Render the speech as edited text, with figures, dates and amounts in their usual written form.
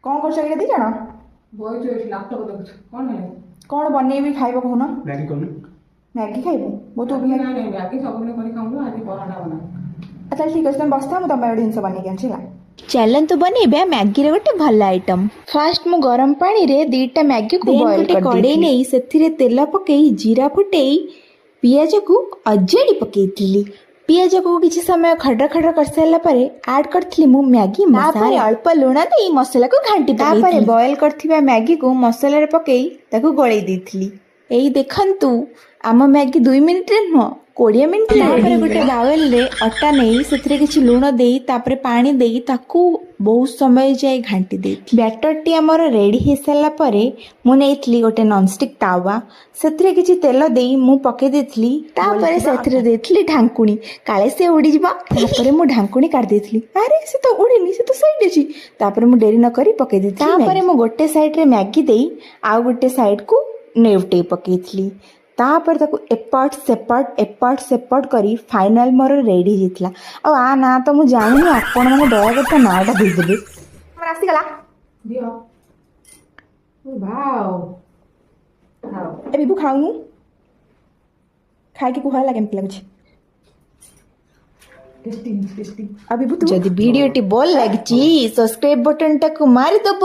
କ'ଣ କରୁଛ ଏଇଟା ଦି ଜଣ? ବଇଛୁ ଏଠି, ଲାପଟପ୍ ଦେଖୁଛୁ। କ'ଣ ହେଲା? କ'ଣ ବନେଇବି ଖାଇବ କହୁନ? ମ୍ୟାଗି କରୁନୁ। ମ୍ୟାଗି ଖାଇବୁ ବହୁତ? ନାଇଁ ନାଇଁ, ମ୍ୟାଗି ସବୁଦିନ କରି ଖାଉନୁ। ଆଜି ପରଟା ବନା। ତାହେଲେ ଠିକ୍ ଅଛି, ତମେ ବସିଥାଅ, ମୁଁ ତମ ପାଇଁ ଗୋଟେ ଜିନିଷ ବନେଇକି ଆଣୁଛି, ହେଲା? ଚାଲନ୍ତୁ ବନେଇବା ମ୍ୟାଗିର ଗୋଟେ ଭଲ ଆଇଟମ୍। ଫାର୍ଷ୍ଟ ମୁଁ ଗରମ ପାଣିରେ 2ଟା ମ୍ୟାଗିକୁ ବଏଲ୍ ଗୋଟେ କଡ଼େଇ କରିଦେଇଥିଲି। ନେଇ ସେଥିରେ ତେଲ ପକେଇ, ଜିରା ଫୁଟେଇ, ପିଆଜକୁ ଅଜାଡ଼ି ପକେଇଥିଲି। ପିଆଜକୁ କିଛି ସମୟ ଖଡ ଖଡ କରିସାରିଲା ପରେ ଆଡ୍ କରିଥିଲି ମୁଁ ମ୍ୟାଗି ମସଲା। ତାପରେ ଅଳ୍ପ ଲୁଣ ଦେଇ ମସଲାକୁ ଘାଣ୍ଟି, ତାପରେ ବଏଲ୍ କରିଥିବା ମ୍ୟାଗିକୁ ମସଲାରେ ପକେଇ ତାକୁ ଗୋଳେଇ ଦେଇଥିଲି। ଏଇ ଦେଖନ୍ତୁ, ଆମ ମ୍ୟାଗି 2 ମିନିଟରେ ନୁହଁ, 20 ମିନିଟରେ। ତାପରେ ଗୋଟେ ବାଉଲରେ ଅଟା ନେଇ ସେଥିରେ କିଛି ଲୁଣ ଦେଇ, ତାପରେ ପାଣି ଦେଇ ତାକୁ ବହୁତ ସମୟ ଯାଏ ଘାଣ୍ଟି ଦେଇଥିଲି। ବ୍ୟାଟରଟି ଆମର ରେଡ଼ି ହେଇସାରିଲା ପରେ ମୁଁ ନେଇଥିଲି ଗୋଟେ ନନଷ୍ଟିକ୍ ତାୱା। ସେଥିରେ କିଛି ତେଲ ଦେଇ ମୁଁ ପକେଇ ଦେଇଥିଲି। ତାପରେ ସେଥିରେ ଦେଇଥିଲି ଢାଙ୍କୁଣୀ, କାଳେ ସେ ଉଡ଼ିଯିବ। ତାପରେ ମୁଁ ଢାଙ୍କୁଣୀ କାଢ଼ି ଦେଇଥିଲି। ଆରେ, ସେ ତ ଉଡ଼ିନି, ସେ ତ ସାଇଡ୍ ଅଛି। ତାପରେ ମୁଁ ଡେରି ନ କରି ପକେଇ ଦେଇଥିଲି। ତାପରେ ମୁଁ ଗୋଟେ ସାଇଡ଼ରେ ମ୍ୟାଗି ଦେଇ ଆଉ ଗୋଟେ ସାଇଡ଼କୁ ନେଉଟେଇ ପକେଇଥିଲି। ତାପରେ ତାକୁ ଏପଟ ସେପଟ ଏପଟ ସେପଟ କରି ଫାଇନାଲ୍ ମୋର ରେଡ଼ି ହେଇଯାଇଥିଲା। ଆଉ ଆ ନାଁ ତ ମୁଁ ଜାଣିନି, ଆପଣମାନେ ଦୟାକରି ତା ନାଁଟା ଦେଇଦେବେ। ଆମର ଆସିଗଲା। ଦିଅ। ଭାଉ। ଏ ବିଭୁ, ଖାଉନୁ। ଖାଇକି କୁହ ହେଲା କେମିତି ଲାଗୁଛି। Tasty, tasty. ଆଉ ବିଭୁ, ତୁ? ଯଦି ଭିଡ଼ିଓଟି ଭଲ ଲାଗିଛି, ସବସ୍କ୍ରାଇବ୍ ବଟନଟାକୁ ମାରିଦେବ।